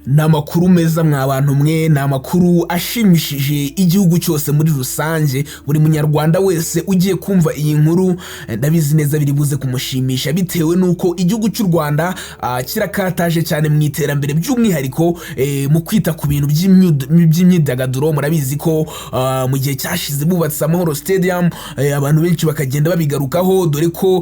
Ni amakuru meza mwa bantu mwe, ni amakuru ashimishije igihugu cyose muri rusange. Buri Munyarwanda wese ugiye kumva iyi nkuru, ndabizi neza biri buze kumushimisha, bitewe n'uko igihugu cy'u Rwanda kirakataje cyane mu iterambere, by'umwihariko mu kwita ku bintu by'imyidagaduro. Murabizi ko mu gihe cyashize bubatse Amahoro Stadium, abantu benshi bakagenda babigarukaho, dore ko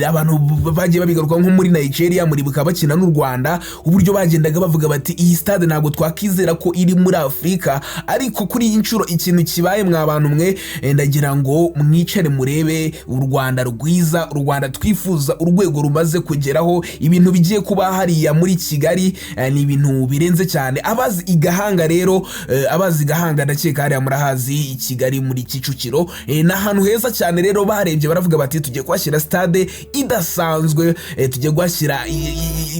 abantu bagiye babigarukaho nko muri Nigeria, muribuka bakina n'u Rwanda, uburyo bagendaga bavuga bati: "Iyi stade ntabwo twakizera ko iri muri Afurika." Ariko kuri iyi nshuro ikintu kibaye, mwa bantu mwe, ndagira ngo mwicare murebe u Rwanda rwiza, u Rwanda twifuza, urwego rumaze kugeraho. Ibintu bigiye kuba hariya muri Kigali ni ibintu birenze cyane. Abazi i Gahanga rero, abazi Gahanga, ndakeka hariya murahazi i Kigali muri Kicukiro, ni ahantu heza cyane. Rero barebye baravuga bati: "Tugiye kuhashyira stade idasanzwe, tugiye kuhashyira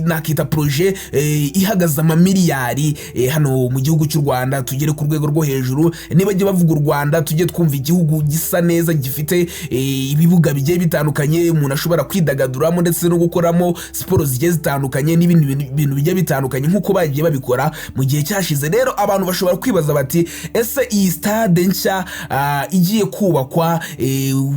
nakita projet ihagaze amamiliyari hano mu gihugu cy'u Rwanda, tugere ku rwego rwo hejuru. Nibajya bavuga u Rwanda, tujye twumva igihugu gisa neza, gifite ibibuga bigiye bitandukanye umuntu ashobora kwidagaduramo ndetse no gukoramo siporo zigiye zitandukanye n'ibindi bintu bigiye bitandukanye, nk'uko bagiye babikora mu gihe cyashize." Rero abantu bashobora kwibaza bati: "Ese iyi stade nshya igiye kubakwa,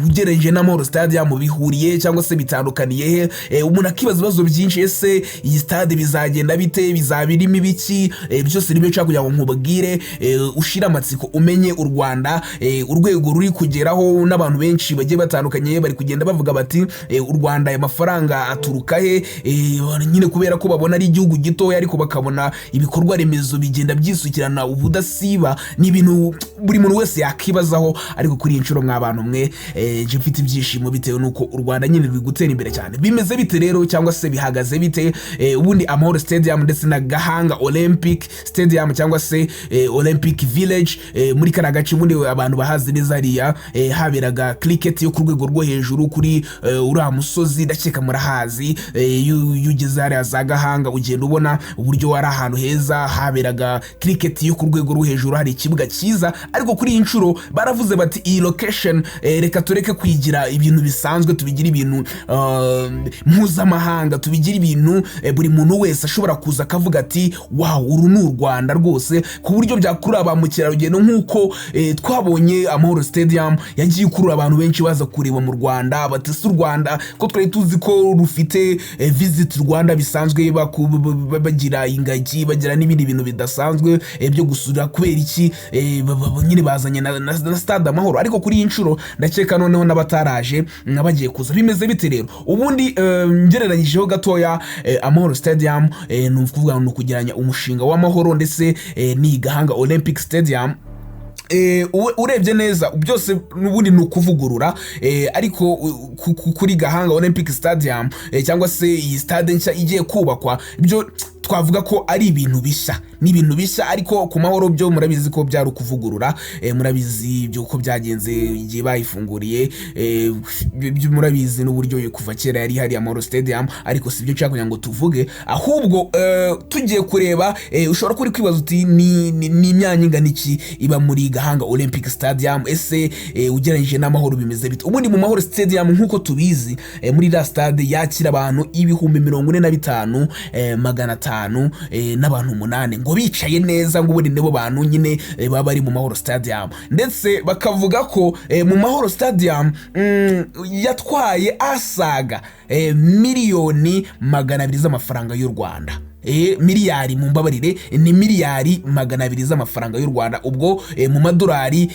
ugereranyije n'Amahoro Stadium, bihuriye cyangwa se bitandukaniye he?" Umuntu akibaza ibibazo byinshi: ese iyi stade bizagenda bite? Bizaba irimo ibiki? Byose nibyo nshaka kugira ngo nkubwire, ushire amatsiko, umenye u Rwanda urwego ruri kugeraho. N'abantu benshi bagiye batandukanye bari kugenda bavuga bati: "U Rwanda, aya mafaranga aturuka he?" Nyine kubera ko babona ari igihugu gitoya, ariko bakabona ibikorwa remezo bigenda byisukirana ubudasiba. Ni ibintu buri muntu wese yakibazaho. Ariko kuri iyi nshuro, mwa bantu mwe, nje mfite ibyishimo bitewe n'uko u Rwanda nyine ruri gutera imbere cyane. Bimeze bite rero, cyangwa se bihagaze bite? Ubundi Amahoro Stadium ndetse na Gahanga Olympic Stadium cyangwa se Olympic Village, muri kariya gace, ubundi abantu bahazi neza hariya haberaga cricket yo ku rwego rwo hejuru kuri uriya musozi, ndakeka murahazi. Iyo ugeze hariya za Gahanga, ugenda ubona uburyo ari ahantu heza haberaga cricket yo ku rwego rwo hejuru, hari ikibuga cyiza. Ariko kuri iyi nshuro baravuze bati: "Iyi location, reka tureke kwigira ibintu bisanzwe, tubigire ibintu mpuzamahanga, tubigire ibintu buri muntu wese ashobora kuza akavuga ati: 'Wow, uru ni u Rwanda rwose,' ku buryo byakurura ba mukerarugendo, nk'uko twabonye Amahoro Stadium yagiye ikurura abantu benshi baza kureba mu Rwanda, bati: 'Si u Rwanda ko twari tuzi ko rufite Visit Rwanda bisanzwe, bagira ingagi, bagira n'ibindi bintu bidasanzwe byo gusura, kubera iki nyine bazanye na Stade Amahoro?' Ariko kuri iyi nshuro ndakeka noneho n'abataraje bagiye kuza. Bimeze bite rero? Ubundi ngereranyijeho gatoya, Amahoro Stadium, ni ukuvuga ni ukugereranya umushinga w'Amahoro ndetse n'iyi Gahanga Olympic Stadium. Urebye neza byose n'ubundi ni ukuvugurura, ariko kuri Gahanga Olympic Stadium, cyangwa se iyi stade nshya igiye kubakwa, byo twavuga ko ari ibintu bishya, ni ibintu bishya. Ariko ku Mahoro byo murabizi ko byari ukuvugurura, murabizi byo uko byagenze igihe bayifunguriye, byo murabizi n'uburyo kuva kera yari hari Amahoro Stadium. Ariko si byo nshaka kugira ngo tuvuge, ahubwo tugiye kureba, ushobora kuba uri kwibaza uti: Ni imyanya ingana iki iba muri Gahanga Olympic Stadium? Ese ugereranyije n'Amahoro bimeze bite?" Ubundi mu Mahoro Stadium, nk'uko tubizi, muri iriya stade yakira abantu 45,508 n'abantu 8 ngo bicaye neza, ngo ubundi nibo bantu nyine baba bari mu Mahoro Stadium. Ndetse bakavuga ko mu Mahoro Stadium yatwaye asaga miliyoni 200 z'amafaranga y'u Rwanda, miliyari, mumbabarire, ni miliyari 200 z'amafaranga y'u Rwanda. Ubwo mu madolari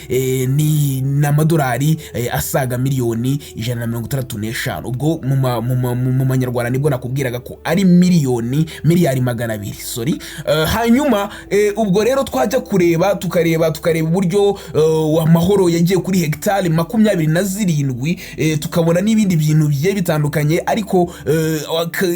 ni amadolari asaga miliyoni 165. Ubwo mu manyarwanda nibwo nakubwiraga ko ari miliyari 200, sorry. Hanyuma ubwo rero twajya kureba, tukareba uburyo Amahoro yagiye kuri hegitari 27, tukabona n'ibindi bintu bigiye bitandukanye. Ariko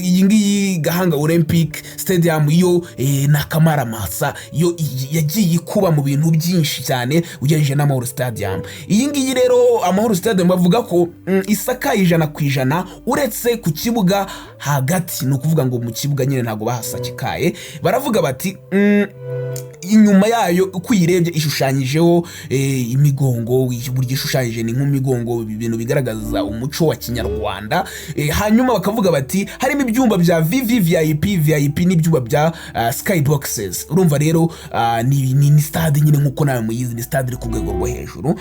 iyi ngiyi Gahanga Olympic Stadium yo ni akamaramasa, yo yagiye ikuba mu bintu byinshi cyane ugereranyije n'Amahoro Stadium. Iyi ngiyi rero, Amahoro Stadium, bavuga ko isakaye 100% uretse ku kibuga hagati. Ni ukuvuga ngo mu kibuga nyine ntabwo bahasakaye. Baravuga bati Inyuma yayo uko uyirebye ishushanyijeho imigongo. Uburyo ishushanyije ni nk'imigongo, ibintu bigaragaza umuco wa Kinyarwanda. Hanyuma bakavuga bati harimo ibyumba bya VVVIP, VIP n'ibyumba bya skyboxes. Urumva rero ni stade nyine nk'uko nawe muyizi, ni stade iri ku rwego rwo hejuru.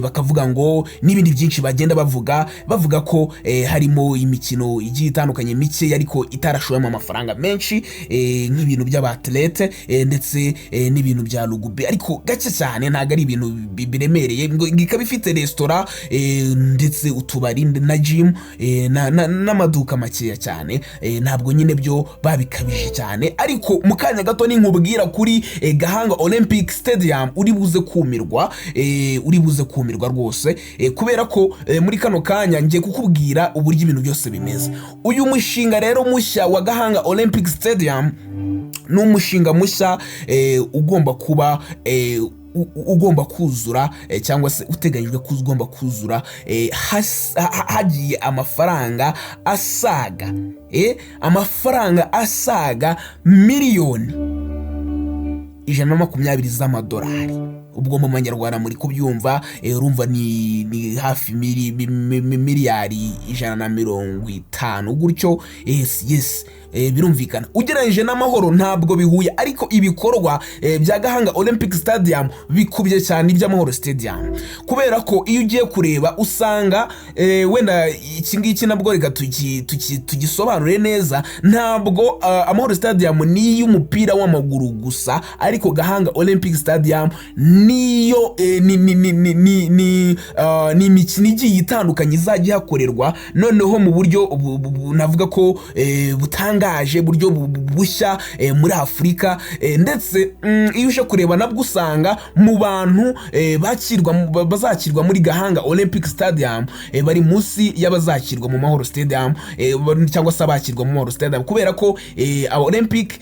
Bakavuga ngo n'ibindi byinshi bagenda bavuga ko harimo imikino igiye itandukanye mike ariko itarashoyemo amafaranga menshi, nk'ibintu by'abatlete ndetse n'ibintu bya rugby, ariko gake cyane, ntabwo ari ibintu biremereye. Ngo ikaba ifite resitora ndetse utubari na gym n'amaduka makeya cyane. Ntabwo nyine byo babikabije cyane, ariko mu kanya gato ninkubwira kuri Gahanga Olympic Stadium uri buze kumirwa, uri buze kumirwa rwose, kubera ko muri kano kanya ngiye kukubwira uburyo ibintu byose bimeze. Uyu mushinga rero mushya wa Gahanga Olympic Stadium ni umushinga mushya ugomba kuba ugomba kuzura cyangwa se uteganyijwe ko ugomba kuzura hagiye amafaranga asaga miliyoni 120 z'amadolari. Ubwo mu manyarwanda muri kubyumva, urumva ni hafi miliyari 150 gutyo. Yes, birumvikana ugereranyije n'Amahoro ntabwo bihuye, ariko ibikorwa bya Gahanga Olympic Stadium bikubye cyane iby'Amahoro Stadium, kubera ko iyo ugiye kureba usanga wenda iki ngiki nabwo reka tugisobanure neza. Ntabwo Amahoro Stadium ni iy'umupira w'amaguru gusa, ariko Gahanga Olympic Stadium niyo ni imikino igiye itandukanye izajya ihakorerwa, noneho mu buryo navuga ko butangaje, buryo bushya muri Afurika. Ndetse iyo uje kureba nabwo usanga mu bantu bazakirwa muri Gahanga Olympic Stadium bari munsi y'abazakirwa mu Mahoro Stadium cyangwa se abakirwa mu Mahoro Stadium, kubera ko aba Olympic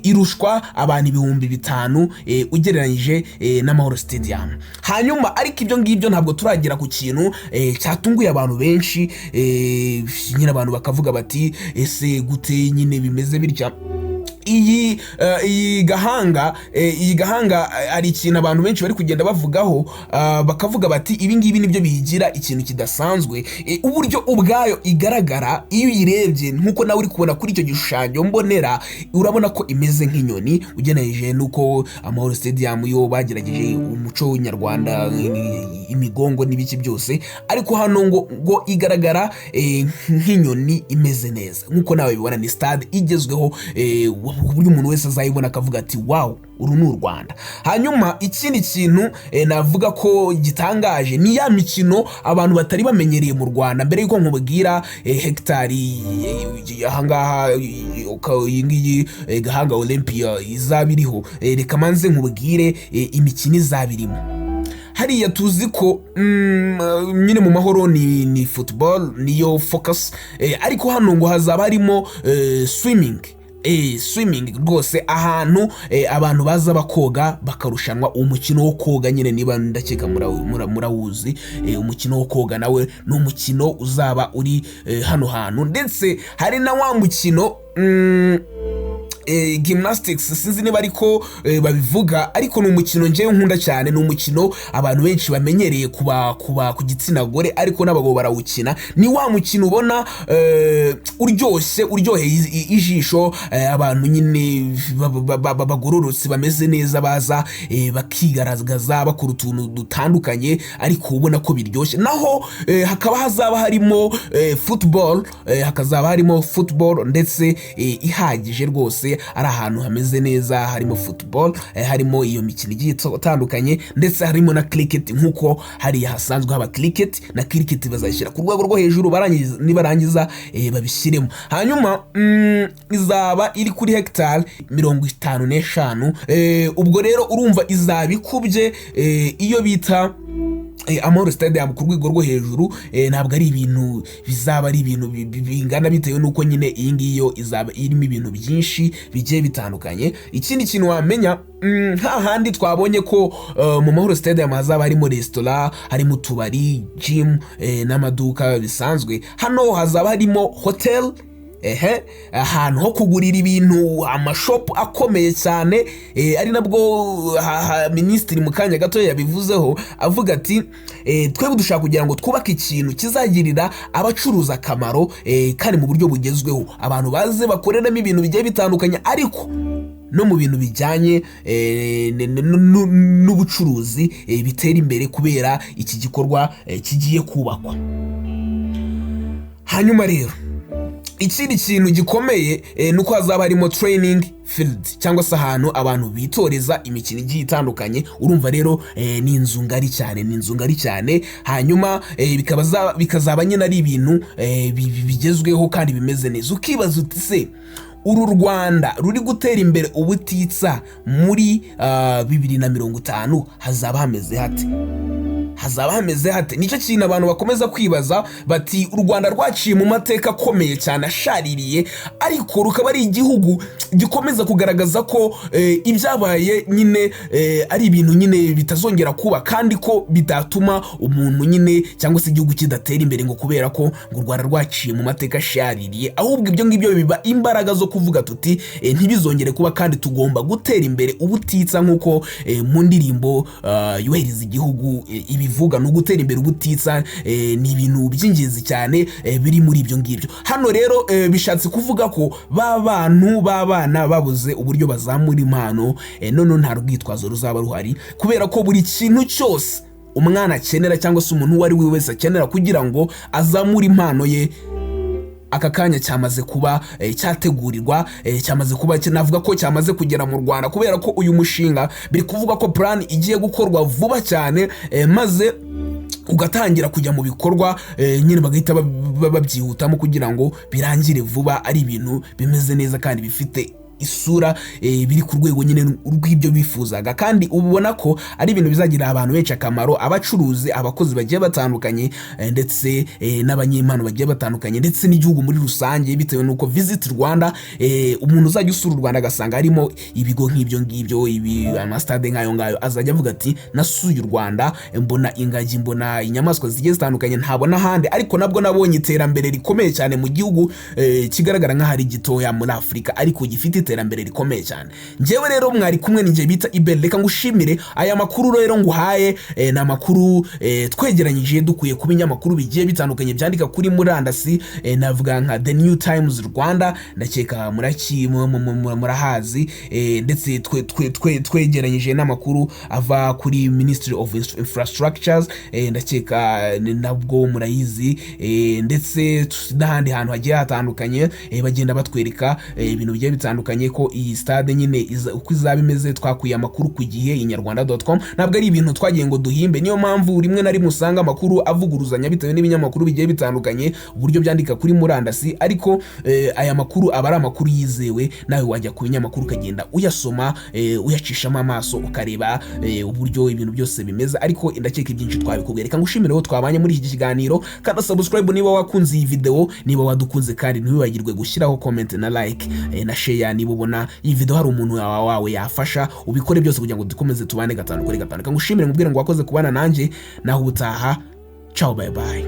irushwa abantu 5000 ugereranyije n'Amahoro Stadium. Hanyuma ariko ibyo ngibyo ntabwo turagera ku kintu cyatunguye abantu benshi, nyine abantu bakavuga bati: "Ese gute nyine bimeze bitya?" Iyi Gahanga hari ikintu abantu benshi bari kugenda bavugaho, bakavuga bati ibi ngibi nibyo biyigira ikintu kidasanzwe. Uburyo ubwayo igaragara iyo uyirebye, nk'uko nawe uri kubona kuri icyo gishushanyo mbonera, urabona ko imeze nk'inyoni ugereranyije n'uko Amahoro Stadium yo bagerageje umuco nyarwanda, imigongo n'ibiki byose, ariko hano ngo igaragara nk'inyoni imeze neza. Nk'uko nawe bibona, ni stade igezweho ku buryo umuntu wese azayibona akavuga ati: "Wow, uru ni u Rwanda." Hanyuma ikindi kintu navuga ko gitangaje ni ya mikino abantu batari bamenyereye mu Rwanda. Mbere y'uko nkubwira hegitari ahangaha iyi ngiyi Gahanga Olympia izaba iriho, reka manze nkubwire imikino izaba irimo hariya. Tuzi ko nyine mu Mahoro ni football niyo focus, ariko hano ngo hazaba harimo swimming, swimming rwose, ahantu abantu baza bakoga, bakarushanwa umukino wo koga nyine. Niba ndakeka murawuzi, umukino wo koga nawe ni umukino uzaba uri hano hantu. Ndetse hari na wa mukino gymnastics, sinzi niba ariko babivuga, ariko ni umukino njyewe nkunda cyane. Ni umukino abantu benshi bamenyereye kuba ku gitsina gore, ariko n'abagabo barawukina. Ni wa mukino ubona uryoshye, uryoheye ijisho, abantu nyine bagororotse, bameze neza, baza bakigaragaza bakora utuntu dutandukanye, ariko ubona ko biryoshye. Naho hakaba hazaba harimo football, hakazaba harimo football ndetse ihagije rwose, ari ahantu hameze neza, harimo football, harimo iyo mikino igiye itandukanye, ndetse harimo na cricket, nk'uko hariya hasanzwe haba cricket. Na cricket bazayishyira ku rwego rwo hejuru, nibarangiza babishyiremo. Hanyuma izaba iri kuri hegitari 55. Ubwo rero urumva izaba ikubye iyo bita Amahoro Stadium ku rwego rwo hejuru. Ntabwo ari ibintu bizaba ari ibintu bingana, bitewe n'uko nyine iyi ngiyi yo izaba irimo ibintu byinshi bigiye bitandukanye. Ikindi kintu wamenya, hahandi twabonye ko mu Mahoro Stadium hazaba harimo resitora, harimo utubari, gym n'amaduka bisanzwe, hano hazaba harimo hotel. Ehe, ahantu ho kugurira ibintu, amashop akomeye cyane, ari nabwo minisitiri mu kanya gato yabivuzeho, avuga ati: "Twebwe dushaka kugira ngo twubake ikintu kizagirira abacuruzi akamaro, kandi mu buryo bugezweho, abantu baze bakoreramo ibintu bigiye bitandukanye, ariko no mu bintu bijyanye n'ubucuruzi bitera imbere kubera iki gikorwa kigiye kubakwa." Hanyuma rero ikindi kintu gikomeye ni uko hazaba harimo training field, cyangwa se ahantu abantu bitoreza imikino igiye itandukanye. Urumva rero ni inzu ngari cyane, ni inzu ngari cyane. Hanyuma bikazaba nyine ari ibintu bigezweho kandi bimeze neza. Ukibaza uti: "Se uru Rwanda ruri gutera imbere ubutitsa, muri 2050 hazaba hameze hate? Hazaba hameze hate?" Nicyo kintu abantu bakomeza kwibaza, bati: "U Rwanda rwaciye mu mateka akomeye cyane ashaririye, ariko rukaba ari igihugu gikomeza kugaragaza ko ibyabaye nyine ari ibintu nyine bitazongera kuba, kandi ko bitatuma umuntu nyine cyangwa se igihugu kidatera imbere ngo kubera ko ngo u Rwanda rwaciye mu mateka ashaririye. Ahubwo ibyo ngibyo biba imbaraga zo kuvuga tuti ntibizongere kuba, kandi tugomba gutera imbere ubutitsa, nk'uko mu ndirimbo yubahiriza igihugu ibivuga. Ni ugutera imbere ubutitsa, ni ibintu by'ingenzi cyane biri muri ibyo ngibyo." Hano rero bishatse kuvuga ko ba bantu b'abana babuze uburyo bazamura impano, none nta rwitwazo ruzaba ruhari, kubera ko buri kintu cyose umwana akenera cyangwa se umuntu uwo ari we wese akenera kugira ngo azamure impano ye, aka kanya cyamaze kuba cyategurirwa, cyamaze kuba, navuga ko cyamaze kugera mu Rwanda, kubera ko uyu mushinga biri kuvuga ko plan igiye gukorwa vuba cyane, maze ugatangira kujya mu bikorwa, nyine bagahita babyihutamo kugira ngo birangire vuba, ari ibintu bimeze neza kandi bifite isura biri ku rwego nyine rw'ibyo bifuzaga. Kandi ubona ko ari ibintu bizagirira abantu benshi akamaro: abacuruzi, abakozi bagiye batandukanye, ndetse n'abanyempano bagiye batandukanye, ndetse n'igihugu muri rusange, bitewe n'uko Visit Rwanda, umuntu uzajya usura u Rwanda agasanga harimo ibigo nk'ibyo ngibyo, ibi, amasitade nk'ayo ngayo, azajya avuga ati: "Nasuye u Rwanda, mbona ingagi, mbona inyamaswa zigiye zitandukanye ntabona ahandi, ariko nabwo nabonye iterambere rikomeye cyane mu gihugu kigaragara nk'aho ari gitoya muri Afurika, ariko gifite iterambere rikomeye cyane." Njyewe rero mwari kumwe ni njye bita Ibel. Reka ngushimire. Aya makuru rero nguhaye ni amakuru twegeranyije dukuye ku binyamakuru bigiye bitandukanye byandika kuri murandasi, navuga nka The New Times Rwanda, ndakeka murahazi, ndetse twegeranyije n'amakuru ava kuri Ministry of Infrastructures, ndakeka nabwo murayizi, ndetse n'ahandi hantu hagiye hatandukanye bagenda batwereka ibintu bigiye bitandukanye, ko iyi stade nyine uko izaba imeze. Twakuye amakuru ku gihe, inyarwanda.com. Ntabwo ari ibintu twagiye ngo duhimbe. Niyo mpamvu rimwe na rimwe usanga amakuru avuguruzanya bitewe n'ibinyamakuru bigiye bitandukanye, uburyo byandika kuri murandasi. Ariko aya makuru aba ari amakuru yizewe. Nawe wajya ku binyamakuru ukagenda uyasoma, uyacishamo amaso, ukareba uburyo ibintu byose bimeze. Ariko ndakeka ibyinshi twabikubwiye. Reka ngushimire aho twabanye muri iki kiganiro. Kanda subscribe niba wakunze iyi video. Niba wadukunze kandi, ntiwibagirwe gushyiraho comment na like na share. Niba ubona iyi video hari umuntu wawe yafasha, ubikore byose kugira ngo dukomeze tubane gatanu kuri gatanu. Reka ngushimire, nkubwire ngo wakoze kubana nanjye. Naho ubutaha, ciao, bye bye.